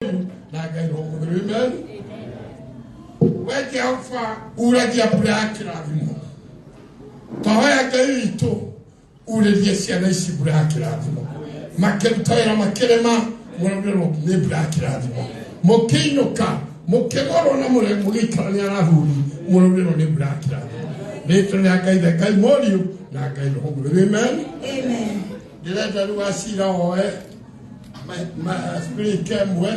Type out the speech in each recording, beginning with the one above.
Na Ngai Roho Mũtheru. Amen. We Jehova uragia mbura ya kĩrathimo, twahoya Ngai witũ urĩrie ciana ici mbura ya kĩrathimo, makĩruta wĩra, makĩrĩma, mũraurĩrwo nĩ mbura ya kĩrathimo, mũkĩinũka, mũkĩgũrwo na mũgĩikarania na athuri, mũraurĩrwo nĩ mbura ya kĩrathimo. Rĩtwa rĩa Ngai Ithe, Ngai Mũriũ na Ngai Roho Mũtheru. Amen. Amen. Ndĩrenda rĩu acira woe spirit ĩmwe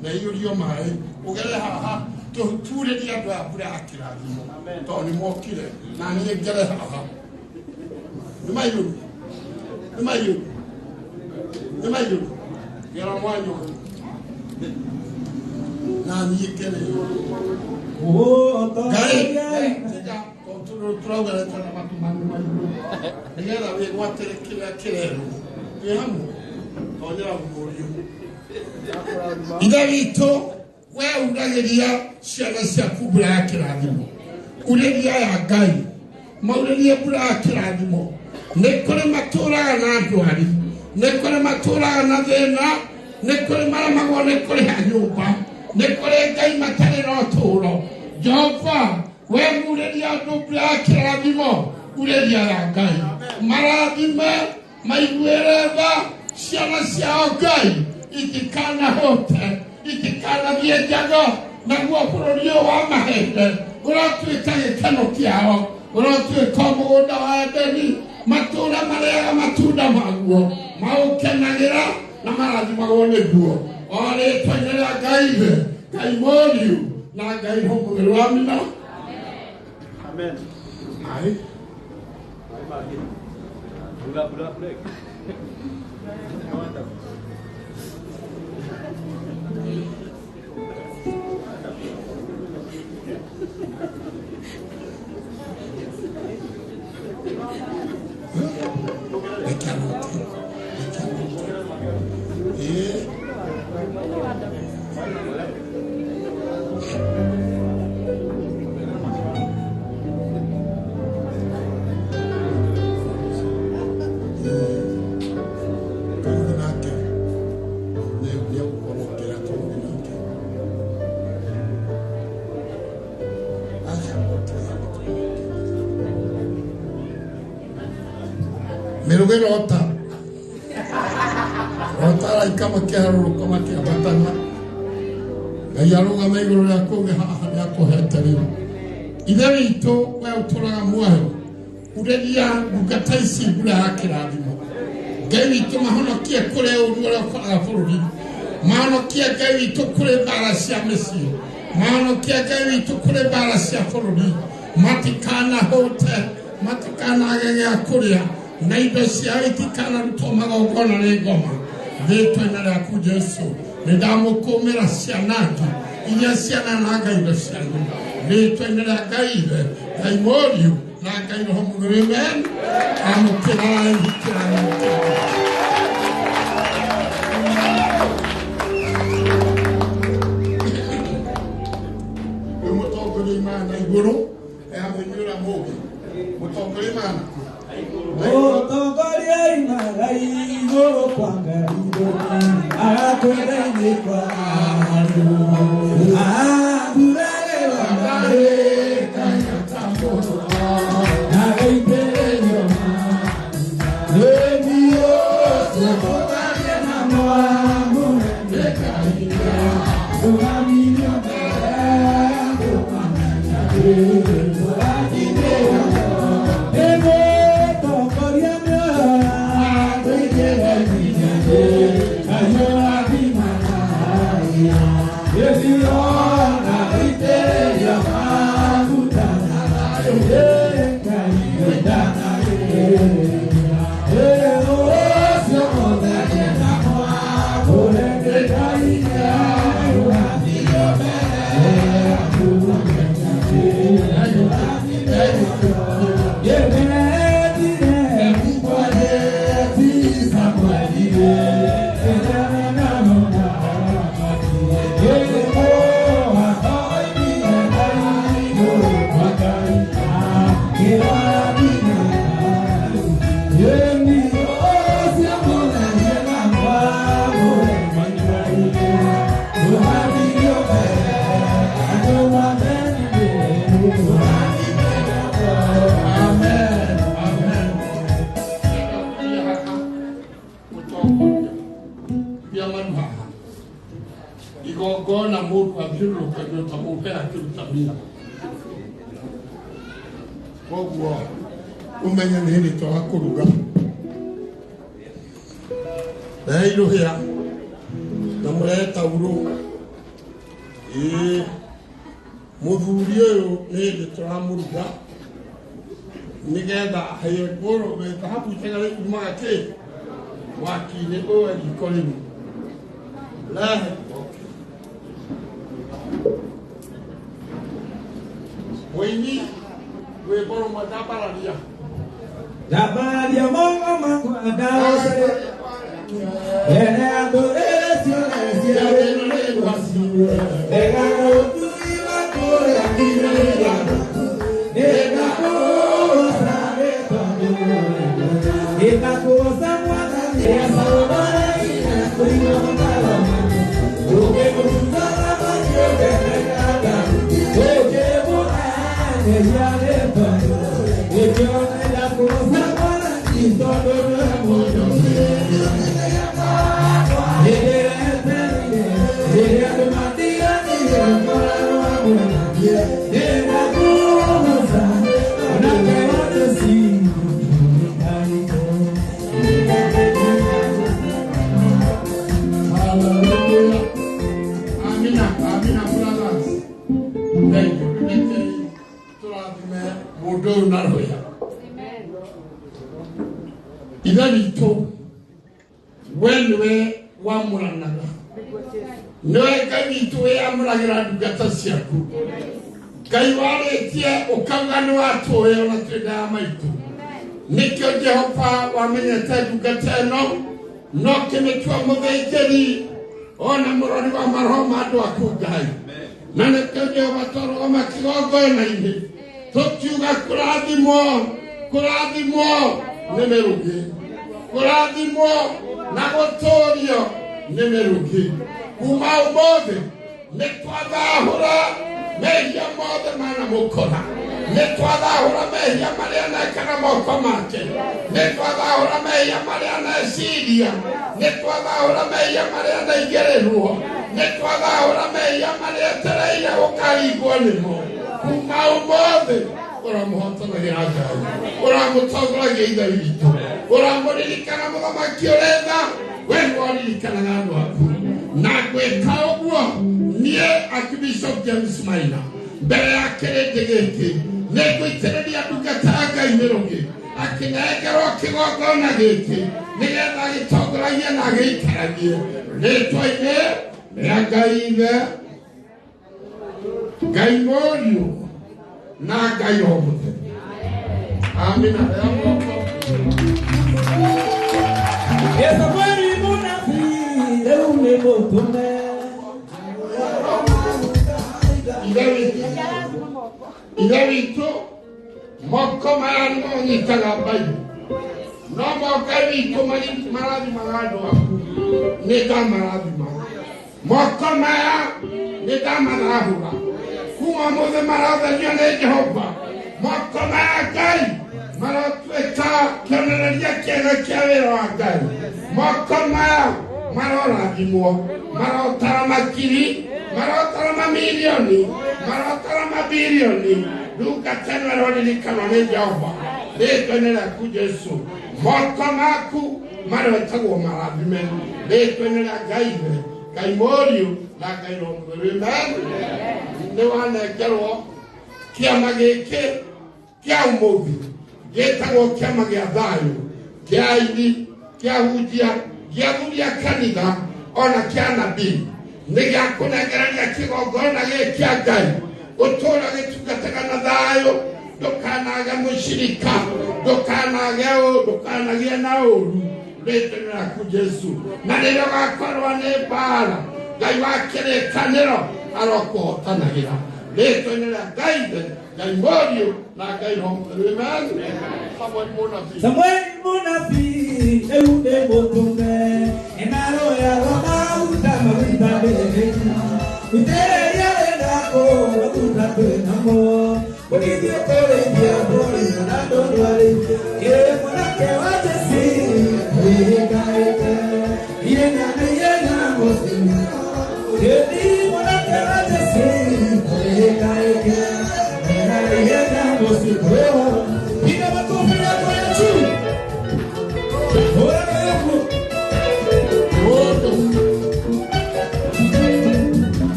na iyũrio maĩ, ũgere haha tũturĩrie andũ aya mbura ya kĩrathimo, tondũ nĩ mokire na niĩ ngere haha. Nĩ maiyũru, nĩ maiyũru, nĩ maiyũru. Gera mwanya ũyũ na niĩ ngere. Ngai tiga tũrauga na matumani maigũ nĩgetha wĩgwatĩre kĩrĩa kĩrerwo. Twĩ hamwe, tonyera mũriũ. Ithe witũ, we uragĩria ciana ciaku mbura ya kĩrathimo, urĩria ya Ngai maurĩrie mbura ya kĩrathimo. Nĩ kũrĩ matũraga na ndwari, nĩ kũrĩ matũraga na thĩna, nĩ kũrĩ maremagwo nĩ kũrĩha nyũmba, nĩ kũrĩ Ngai matarĩ na ũtũũro. Jehova, we murĩria andũ mbura ya kĩrathimo, urĩria ya Ngai marathime, maiguĩre tha ciana ciao. Ngai, itikanahũte, itikanathiĩ njago, naguo bũrũri ũyũ wa mahende ũrotuĩka gĩkeno kĩao, ũrotuĩka o mũgũnda wa Edeni, matũũra marĩaga matunda maguo, maũkenagĩra na marathimagwo nĩguo, o rĩtwa-inĩ rĩa Ngai Ithe, Ngai Mũriũ na Ngai Roho Mũtheru. Amina. Amen. Maĩ. Maĩ mangĩ. Mbura, mbura, mbura ĩngĩ. Reke arote, reke arote. Ĩĩ. Tũgũthiĩ nake. Nĩ egũkorwo ngĩra tũgũthiĩ nake. Aca, mĩrũgĩ rota rota araika makĩharũrũka makĩambatana. Ngai arũgame igũrũ rĩa kũu haha nĩ akũhete rĩu. Ithe witũ, we ũtũraga muoyo, urĩria ndungata ici mbura ya kĩrathimo. Ngai witũ, mahonokie kũrĩ ũru ũrĩa ũkoraga bũrũri, mahonokie Ngai witũ kũrĩ mbara cia mĩciĩ, mahonokie Ngai witũ kũrĩ mbara cia bũrũri, matikanahũte, matikanage gĩa kũrĩa, na indo ciao itikanarutwo magongona nĩ ngoma. Rĩtwa-inĩ rĩaku Jesu, nĩ ndamũkũmĩra cianangi iria cianananga indo cianyu, rĩtwa-inĩ rĩa Ngai Ithe, Ngai Mũriũ na Ngai Roho Mũtheru. Amen. Amũkĩrai kĩrathimo kĩao. Rĩu mũtongoria imana igũrũ e hamwe inyuĩ ũrĩa mũngĩ mũtongoria imana. Mũtongoria imaga igũrũ kwa Ngai, agakwenda-inĩ kwa andũ athuragĩrwo agaitĩrĩrio maĩ ũcio mũtharie na mwamũre rũgamirio mbere andũ mamenya. Nĩgũtongoria mĩoyo andũ ingĩre nginya thĩ, Ngai ũrathimaga ĩthiona gũitĩrĩrio maguta na thayũ. Ngai wendanagĩrĩria ũcio mũtherie na mwamũre nĩ Ngai rũgamirio mbere andũ mamenya. Igongona mũndũ athiũrũrũkagio ta mũmbe akĩruta mira. Koguo ũmenye nĩ hĩndĩ twaga kũruga. Rehe irũhĩa na mũrehe taurũ. Ĩĩ mũthuri ũyũ nĩ hĩndĩ tũramũruga nĩgetha ahĩe ngũrũ thahabu njega umaga kĩ mwaki-inĩ ũyũ riko rĩu. Rehe. Mũini rwĩmbo rũmwe ndambararia. Ndambararia moko makwa ndaũcaria mbere ya ndũrĩrĩ ciothe cia Ndegana ũtui waku ũrĩa nginyĩria nĩngakũgoca rĩĩtwa nĩngakũgoca Mwathani. Hallelujah. Amina, amina brothers. Thank you. Reke tũrathime mũndũ ũyũ na rũhĩa. Ithe witũ, we nĩwe wamũranaga. Nĩwe Ngai witũ wĩamũragĩra ndungata ciaku. Ngai warĩtie ũkauga nĩ watũĩ ona twĩ nda ya maitũ. Nĩkĩo Jehova wamenyete ndungata ĩno no kĩmĩtua mũthĩnjĩri ona mũrori wa maroho ma andũ aku Ngai. Na nĩkĩo Jehova twarũgama kĩgongona-inĩ tũkiuga kũrathimwo kũrathimwo nĩ mĩrũgĩ kũrathimwo na gũtũrio nĩ mĩrũgĩ kuma ũmũthĩ nĩ twathahũra mehia mothe manamũkora nĩ twathahũra mehia marĩa neka na moko make nĩ twathahũra mehia marĩa neciria nĩ twathahũra mehia marĩa naigĩrĩrwo nĩ twathahũra mehia marĩa etereire gũkaringwo nĩmo kuma ũmũthĩ ũramũhotanagira Ngai ũramũtongoragia Ithe witũ ũramũririkana mũthamaki ũretha we nĩwaririkanaga andũ aku na ngwĩka ũguo niĩ Archbishop James Maina mbere ya kĩrĩndĩ gĩkĩ nĩngũitĩrĩria ndungata ya Ngai mĩrũgĩ akĩnengerwo kĩgongona gĩkĩ nĩgetha agĩtongoragie na agĩikaragie rĩtwa-inĩ rĩa Ngai Ithe Ngai Mũriũ na Ngai Roho Mũtheru. Amina. Hea moko. Samueli mũnabii rĩu nĩ mũtũme. Ithe witũ Ithe witũ moko maya nĩmo manyitaga mbairũ no moko witũ marathimaga andũ aku nĩ ndamarathima moko maya nĩ ndamathahũra kuma mũthĩ marotherio nĩ Jehova moko maya Ngai marotuĩka kĩonereria kĩega kĩa wĩra wa Ngai moko maya marorathimwo marotara makiri marotara mamilioni marotara mabilioni ndungata ĩno ĩroririkanwo nĩ Jehova rĩtwa-inĩ rĩaku Jesu moko maku marwetagwo marathime rĩtwa-inĩ rĩa Ngai Ithe Ngai Mũriũ na Ngai Roho Mũtheru. Amen. Nĩ wanengerwo kĩama gĩkĩ kĩa ũmũthĩ gĩtagwo kĩama gĩa thayũ kĩa aini kĩa hunjia gĩa athuri a kanitha ona kĩa nabii nĩ gĩa kũnengerania kĩgongona gĩkĩ kĩa Ngai ũtũũra gĩtungataga na thayũ ndũkanage mũcirika ndũkanage ũ ndũkanagĩe na ũru rĩtwa rĩaku Jesu na rĩrĩa ũgakorwo nĩ mbara Ngai wa kĩrĩkanĩro arokũhotanagĩra rĩtwa-inĩ rĩa Ngai Ithe Ngai Mũriũ na Ngai Roho Mũtheru. Amen. Samuel mũnabii. Samueli mũnabii rĩu nĩ mũtũme ĩnaroya rwa maguta maguta mbere itĩrĩria wĩnako maguta twĩnamo ũgĩthiĩ kũrĩithia mbũri na ndũndwarĩ ĩ mwanake wa Jesi wĩhĩkaĩte irĩ na mĩhĩnya mũciĩ Ĩni mwanake wa Jesĩ, kũrĩkaĩke, na ihenya mũciĩ kwĩhoro. Piga makofi yako ya juu. Hũra yoku. Mũndũ.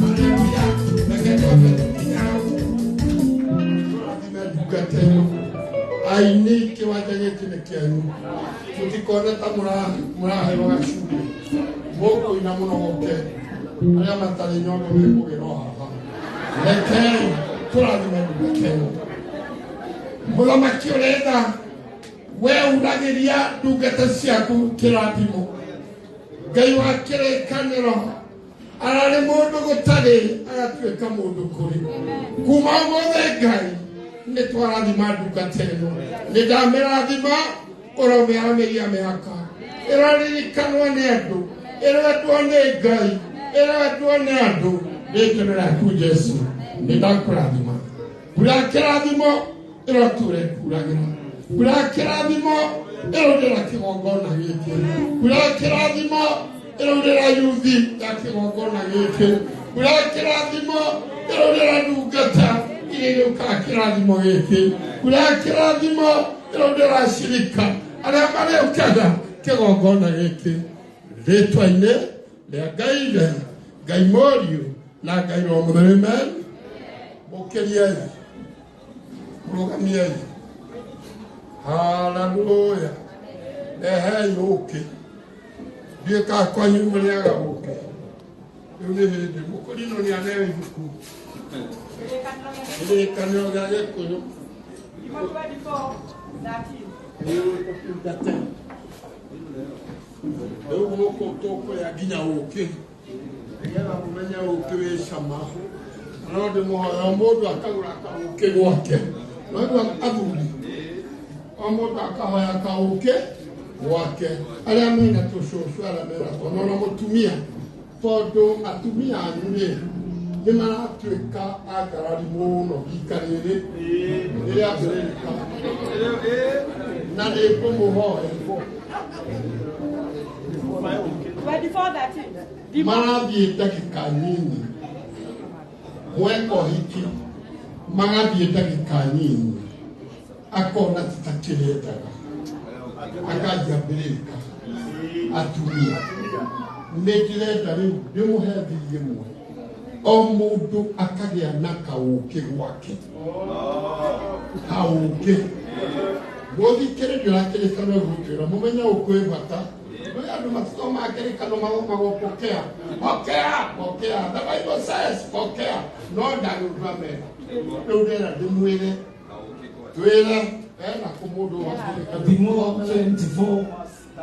Haleluya. Reke twambe tũkinye hau. Tũrathime ndungata ĩno. Aini kĩwanja gĩkĩ nĩ kĩanyu. Mũtikone ta mũraheo gacumbĩ. Mũkũina mũnogoke. Arĩa matarĩ nyondo mekũgĩrwo haha. Rekei tũrathime ndungata ĩno. Mũthamaki ũrenda we uragĩria ndungata ciaku kĩrathimo. Ngai wa kĩrĩkanĩro ararĩ mũndũ gũtarĩ agatuĩka mũndũ kũrĩ kuma ũmũthĩ Ngai nĩ twarathima ndungata ĩno nĩ ndamĩrathima ũromĩaramĩria mĩhaka ĩraririkanwo nĩ andũ ĩrendwo nĩ Ngai ĩrendwo nĩ andũ rĩtwa rĩaku Jesu nĩ ndakũrathima mbura ya kĩrathimo ĩroture kuragĩra mbura ya kĩrathimo ĩraurĩra kĩgongona gĩkĩ mbura ya kĩrathimo ĩraurĩra yuthi ya kĩgongona gĩkĩ mbura ya kĩrathimo ĩraurĩra ndungata iria irĩũkaga kĩrathimo gĩkĩ mbura ya kĩrathimo ĩraurĩra acirika arĩa marĩũkaga kĩgongona gĩkĩ rĩtwa-inĩ rĩa Ngai Ithe Ngai Mũriũ na Ngai Roho Mũtheru amen mũkĩriei mũrũgamiei haleluya rehei ũkĩ ndiũĩ kana kwanyu mũrĩaga ũkĩ rĩu nĩ hĩndĩ mũkũrinũ nĩ aneo ibuku kĩrĩkanĩro gĩa gĩkũyũ nĩũtungate rĩu gũkũ tũkũrĩa nginya ũkĩ nĩgetha mũmenye ũkĩ wĩ cama no ndĩmũhoya o mũndũ akagũra kaũkĩ gwake noigua athuri o mũndũ akahoya kaũkĩ gwake arĩa mena tũcũcũ arĩa mena twana ona mũtumia tondũ atumia anyu rĩ nĩ maratuĩka angarari mũno rika rĩrĩ rĩrĩambĩrĩrĩka na nĩ ngũmũhoya marathiĩ ndagĩka nyinyi mweka ũhiki magathiĩ ndagĩka nyinyi akona ti ta kĩrendaga akanjia mbĩrĩka atumia nĩ ndĩrenda rĩu ndĩmũhe thiri ĩmwe o mũndũ akagĩa na kaũkĩ gwake kaũkĩ mũthikĩrĩrio na kĩrĩkano gũtwĩra mũmenye ũkĩ wĩ bata Nĩ andũ matithomaga kĩrĩkano mathomagwo pokea pokea pokea the bible says pokea no ndagĩũndũ amera rĩu ndĩrenda ndĩmwĩre twĩre ena kũ mũndũ wa kĩrĩkanĩro Thimo 24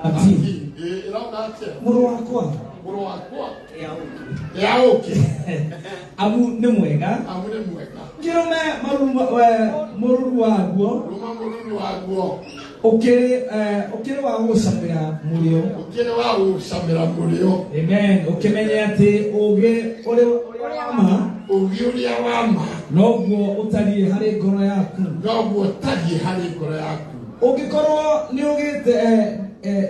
13. ĩrauga atĩa Mũrũ wakwa, mũrũ wakwa ya ũkĩ amu nĩ mwega, amu nĩ mwega kĩrũme mũruru waguo, rũma mũruru waguo ũkĩrĩ ũkĩrĩ wa gũcamĩra mũrĩo. ũkĩrĩ wa gũcamĩra mũrĩo Amen. Ũkĩmenye atĩ ũũgĩ ũrĩa wa ma ũgĩ ũrĩa wa ma noguo ũtariĩ harĩ ngoro yaku. noguo ũtariĩ harĩ ngoro yaku Ũngĩkorwo nĩũgĩte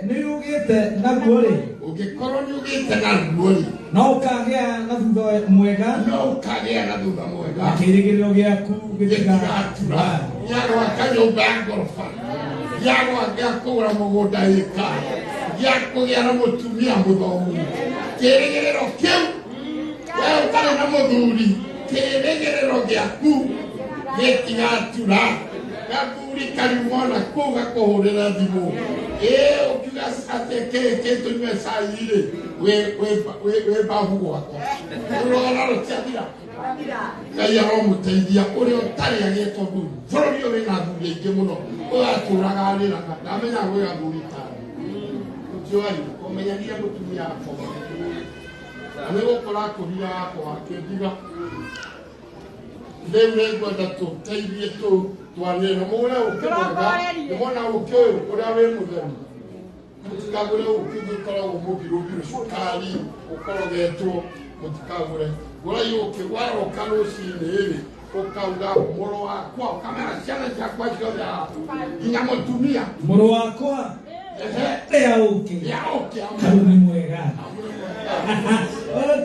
nĩũgĩte naguo-rĩ, ũngĩkorwo nĩ ũgĩte naguo rĩ no ũkagĩa na thutha mwega no ũkagĩa na thutha mwega na kĩĩrĩgĩrĩro gĩaku gĩtigatura gĩtigatura. gĩa gwaka nyũmba ya ngoroba gĩa gĩa kũgũra mũgũnda ĩka gĩa kũgĩa na mũtumia mũthomu kĩĩrĩgĩrĩro kĩu we ũtarĩ na mũthuri kĩĩrĩgĩrĩro gĩaku gĩtigatura gathuri kariuma ona kũu gakũhũrĩra thimũ ĩ ũkiuga atĩ kĩ kĩ tũnyue cai rĩ wĩ mbabu gwakwa rũrogana rũtiathira Ngai aromũteithia ũrĩa ũtarĩ agĩe tondũ bũrũri ũyũ wĩna athuri aingĩ mũno ũyũ atũraga arĩraga ndamenyaga gwĩ athuri tani ũtiũĩ ũmenyerie mũtumia akoma na nĩ gũkũra akũrire wakwa akĩndiga rĩu nĩngwenda tũteithie twanĩre mũgũre ũkĩ mwega nĩmona ũkĩ ũyũ ũrĩa wĩ mũtheru mũtikagũre ũkĩ ũngĩ ũkoragwo mũthirũthirũ cukari ũkorogetwo mũtikagũre gũrai ũkĩ waroka rũcinĩ rĩ ũkauga mũrũ wakwa ũkamera ciana ciakwa ciothe haha nginya mũtumia Mũrũ wakwa, ehe rĩa ũũkĩ, rĩa ũkĩ amu nĩ mwega.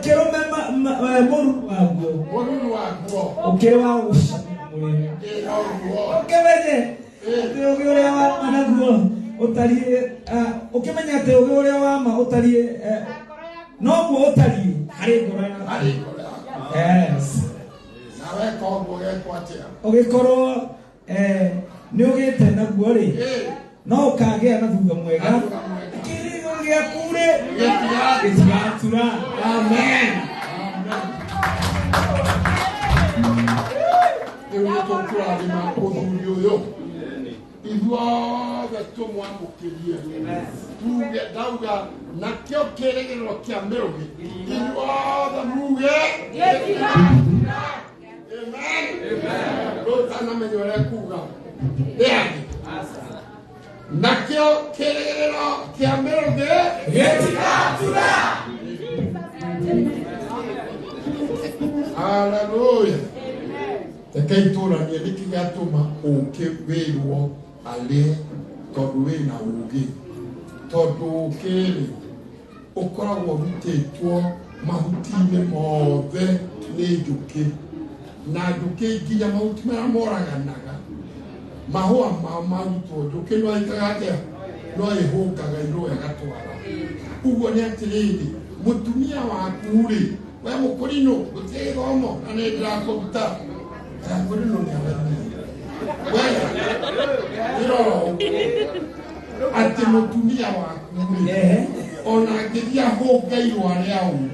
Kĩrũme Mũruru waguo Mũruru waguo ũkĩrĩ wa gũcamĩra mũrĩo. Ĩ noguo. Ũkĩmenye atĩ ũgĩ ũrĩa wa ma naguo ũtariĩ, ũkĩmenye atĩ ũgĩ ũrĩa wa ma ũtariĩ, noguo ũtariĩ harĩ ngoro yaku. Harĩ ngoro yaku. Yes. Na weka ũguo gekwo atĩa? Ũgĩkorwo nĩ ũgĩte naguo rĩ, no ũkagĩa na thutha mwega. Na thutha mwega. Kĩrĩgo gĩaku rĩ Gĩtigatura. gĩtigatura. Amen. Rĩu nĩ tũkũrathima mũthuri ũyũ, ithuothe tũmwamũkĩrie, tuge ndauga nakĩo kĩrĩgĩrĩro kĩa mĩrũgĩ, ithuothe muge amen. Rĩu ũtanamenya ũrĩa kuga rĩangĩ, nakĩo kĩrĩgĩrĩro kĩa mĩrũgĩ gĩtigatura. Haleluya. Reke itũranie nĩkĩ gĩatũma ũkĩ wĩrwo arĩe, tondũ wĩna ũgĩ, tondũ ũkĩ rĩ ũkoragwo ũrutĩtwo mahuti-inĩ mothe nĩ njũkĩ, na njũkĩ nginya mahuti marĩa moraganaga mahũa mao marutwo njũkĩ no ĩkaga atĩa? No ĩhũngaga irũa ĩgatwara. Ũguo nĩ atĩrĩrĩ, mũtumia waku rĩ, we mũkũrinũ gũtirĩ gĩthomo na nĩ ndĩrakũruta mũkũrinũ nĩ aremire we ĩrora ũguo atĩ mũtumia waku rĩ, ona angĩthiĩ ahũnge irũa rĩa ũru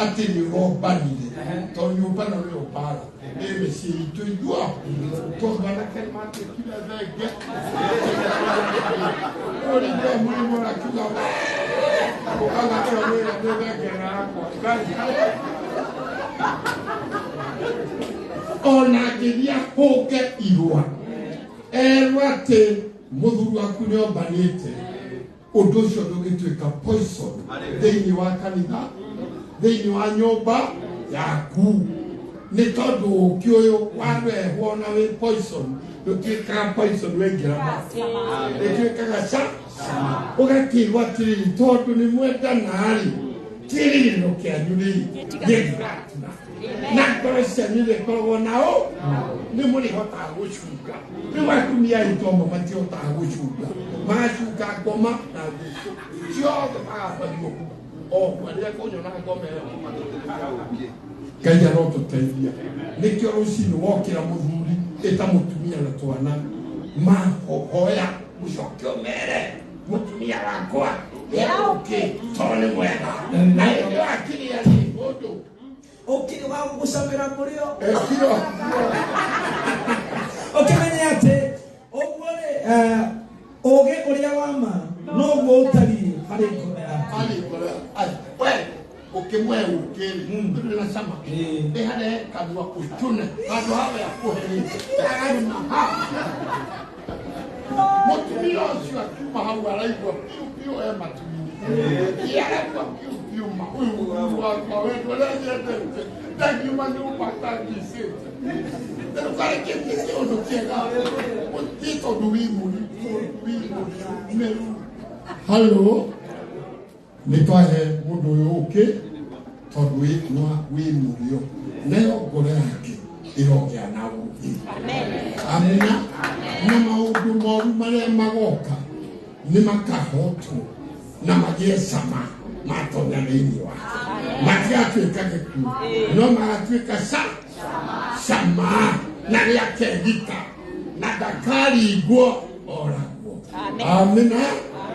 atĩ nĩ ũrombanire, tondũ nyũmba no nĩyo mbara ĩ mĩciĩ itũ ithuo, tondũ anake nĩ matuĩkire thenge ũrĩithia mũrĩmo akiuga ũkauga ĩyo nĩyo nĩ thenge yakwa. Ona angĩthiĩ ahũnge irũa erwo atĩ mũthuri waku nĩ ombanĩte, ũndũ ũcio ndũngĩtuĩka poison thĩinĩ wa kanitha, thĩinĩ wa nyũmba yaku, nĩ tondũ ũkĩ ũyũ warehwo na wĩ poison ndũtuĩkaga poison waingĩra ma ĩtuĩkaga ca ũgakĩrwo atĩrĩrĩ, tondũ nĩ mwendana-rĩ, kĩrĩgĩrĩro kĩanyu rĩ gĩtigatura na ngoro cianyu rĩkoragwo nao nĩ mũrĩhotaga gũcunga. Rĩu atumia aitũ amwe matihotaga gũcunga, magacunga ngoma na ngũkũ ciothe magabario o rĩrĩa kũnyona ngoma ĩyo. Ngai arotũteithia. Nĩkĩo rũcinĩ wokĩra, mũthuri, ĩta mũtumia na twana, mahoya, ũcoke ũmere mũtumia wakwa ũkĩ tondũ nĩ mwega na hĩndĩ wakĩrĩa rĩ ũndũ ũkĩrĩ wa gũcamĩra mũrĩo. Ekiro. Ũkĩmenye atĩ ũguo rĩ, ũgĩ ũrĩa wa ma noguo ũtariĩ harĩ ngoro yaku. Harĩ ngoro, ai we ũkĩmwe ũkĩrĩ ndũrĩ na cama. Ĩ harĩa he kanua ũtune handũ hawe akũhe agarũma ha mũtumia ũcio akiuma hau araigua piu piu e matu-inĩ, araigua piu piu ma ũyũ mũthuri wakwa wendwa ũrĩa nyendete ndangiuma nyũmba atangicĩte. Rĩu karĩkĩtie kĩũndũ kĩega ti tondũ wĩ mũri wĩ mũri mĩru. Halo, nĩ twahe mũndũ ũyũ ũkĩ tondũ wĩ wĩ mũrĩo, nayo ngoro yake ĩrogĩa na ũũgĩ. Amina. Na maũndũ moru marĩa magoka nĩ makahotwo na magĩe cama matonya thĩinĩ wake, matigatuĩka gĩkuũ no magatuĩka ca cama na rĩakegita na ndakaringwo oragwo. Amina.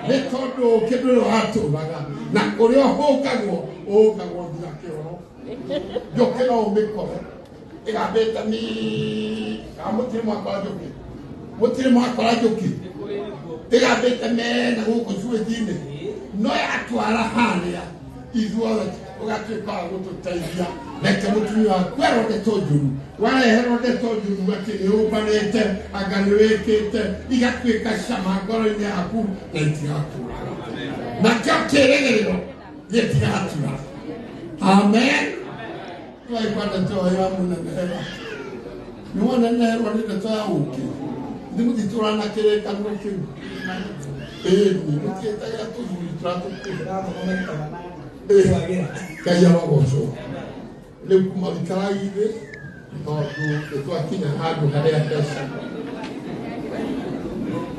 Nĩ tondũ ũkĩ ndũrĩ watũraga na kũrĩa ũhũngagwo ũhũngagwo nginya kĩoro. Njũkĩ no ũmĩkore ĩgambĩte mi kana mũtirĩ mwakora njũkĩ, mũtirĩ mwakora njũkĩ ĩgambĩte mena gũkũ cuĩti-inĩ no yatwara harĩa ithuothe ũgatuĩka wa gũtũteithia. Reke mũtumia waku erwo ndeto njũru, wareherwo ndeto njũru atĩ nĩ ũmbanĩte anga nĩ wĩkĩte, igatuĩka cama ngoro-inĩ yaku na itigatũraga, nakĩo kĩrĩgĩrĩro gĩtigatura. Amen. Waigua ndeto ĩyo ya mũneneherwa, nĩ waneneherwa nĩ ndeto ya ũkĩ nĩ mũtitũra na kĩrĩkanĩro kĩu ĩni mũtiĩtagĩra tũthuri tũrĩa tũkũrũ. Ngai arogocwo. Rĩu kuma wikarai thĩ tondũ nĩ twakinya handũ harĩa mbeca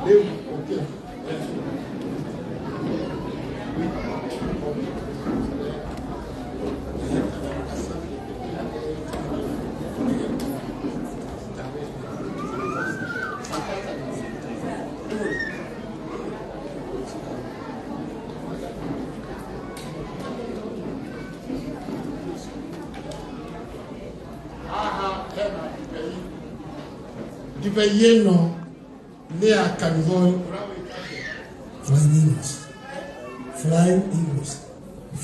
rĩu ũkĩra. Haha hena ndibei. Ndibei ĩno nĩ ya kanitha ũyũ ũrawĩta atĩa? Flying Eagles. Flying Eagles.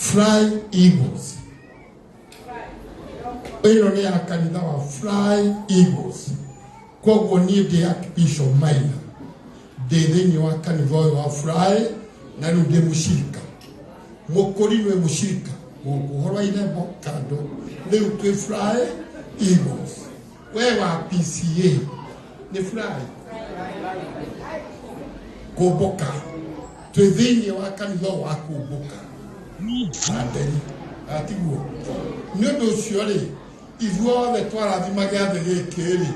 Fly Eagles. Ĩno nĩ ya kanitha wa Fly Eagles. Koguo niĩ ndĩ Archbishop Maina, ndĩ thĩinĩ wa kanitha ũyũ wa Fly na rĩu ndĩ mũcirika. Mũkũri nĩ mũcirika gũkũ ũhoro wa irembo kando, rĩu twĩ Fly Eagles. We wa PCA nĩ Fly kũmbũka, twĩ thĩinĩ wa kanitha ũyũ wa kũmbũka na nderi atiguo. Nĩ ũndũ ũcio rĩ, ithuothe twarathima gĩathĩ gĩkĩ rĩ,